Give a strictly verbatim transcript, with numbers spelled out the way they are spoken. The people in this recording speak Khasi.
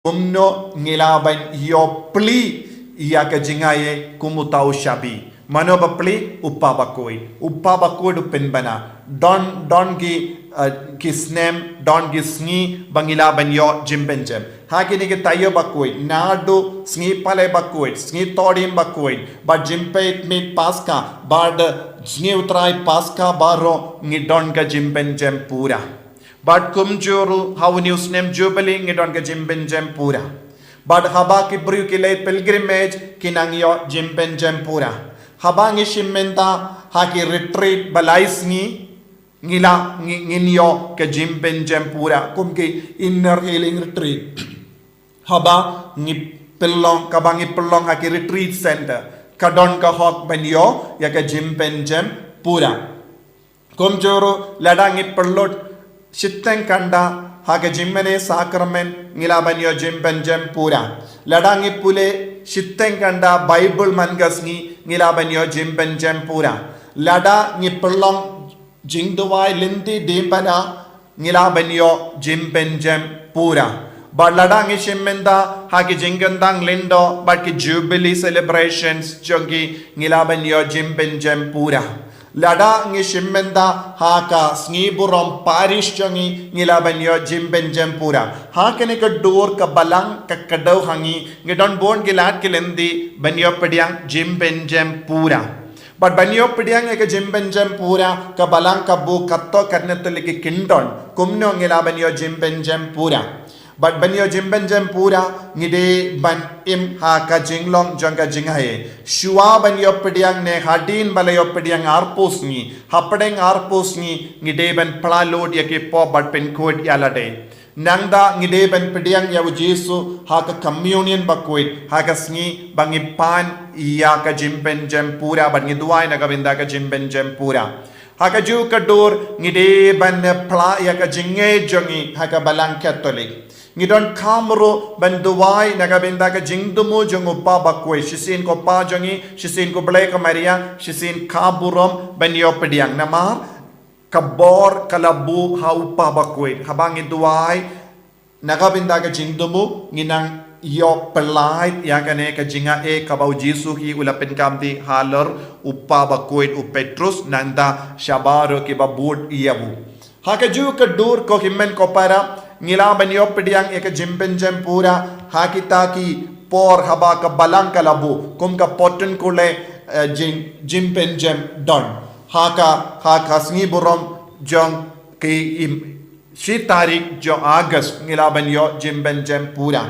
Kumno ngi lah ban ïoh plie ïa ka jingaiei kum uta u shabi? Mano ba plie? U Kpa Bakhuid. U Kpa Bakhuid u pynbna. Don, don ki, eh, ki snem, don ki sngi ba ngi lah ban ïoh jingpynjem. Ha kine ki taïew bakhuid, naduh Sngi Palei Bakhuid, Sngi Thohdieng Bakhuid, bad jingpeit miet Paska, bad Sngi U Trai Paska baroh ngi don ka jingpynjem pura. Bad kumjuh ruh ha une u snem Jubili ngi don ka jingpynjem pura. Bad haba ki briew ki leit pilgrimage ki nang ïoh jingpynjem pura. Haba ngi shim bynta ha ki retreat ba lai sngi, ngi lah, ngi, ngin ïoh ka jingpynjem pura, kum ki inner healing retreat. Haba ngi pynlong, kaba ngi pynlong ha ki retreat center, ka don ka hok ban ïoh ïa ka jingpynjem pura. Kumjuh ruh lada ngi pynlut shiteng khynda ha ka jingmane sakramen, ngi lah ban ïoh jingpynjem pura. Lada ngi pule shiteng khynda Baibl man ka sngi, ngi lah ban ïoh jingpynjem pura. Lada ngi pynlong jingduwai lynti diengphna, ngi lah ban ïoh jingpynjem pura. Bad lada ngi shim bynta ha ki jingkyntang lyngdoh bad ki Jubilee celebrations jong ki, ngi lah ban ïoh jingpynjem pura. Lada ngi shim bynta ha ka sngi burom parish jong ngi, ngi lah ban ïoh jingpynjem pura. Ha kane ka dur ka Balang ka kdew ha ngi, ngi don bun ki lad ki lynti ban ïoh pdiang jingpynjem pura. Bad ban ïoh pdiang ïa ka jingpynjem pura, ka Balang ka buh katto katne tylli ki kyndon kumno ngi lah ban ïoh jingpynjem pura. Bad ban ïoh jingpynjem pura, ngi dei ban im ha ka jinglong jong ka jingaiei. Shuwa ban ïoh pdiang ne hadien ba la ïoh pdiang arphew sngi, hapdeng arphew sngi, ngi dei ban phla lut ïa ki pop bad pynkhuid ïa lade. Nangta ngi dei ban pdiang ïa u Jisu ha ka communion bakhuid, ha ka sngi ba ngi pan ïa ka jingpynjem pura bad ngi duwai na ka bynta ka jingpynjem pura. Ha kajuh ka dur ngi dei ban phla ïa ka jingngeit jong ngi ha ka Balang Katholik. Ngi donkam ruh ban duwai na ka bynta ka jingthmu jong u Kpa Bakhuid, shisien ko Pa jong ngi, shisien ko Blei ko Maria, shisien ka burom ban ïoh pdiang namar ka bor ka la buh ha u Kpa Bakhuid. Haba ngi duwai na ka bynta ka jingthmu, ngi nang ïoh pyllait ïa kane ka jingaiei kaba u Jisu hi u la pynkamti halor u Kpa Bakhuid u Petrus, nangta sha baroh kiba bud ïa u. Ha kajuh ka dur ko hynmen ko para, ngi lah ban ïoh pdiang ïa ka jingpynjem pura ha kita ki por haba ka Balang ka la buh, kum ka Potun Kule, eh, jing, jingpynjem don. Ha ka, ha ka sngi burom jong ki im, shi tarik jong August ngi lah ban ïoh jingpynjem pura.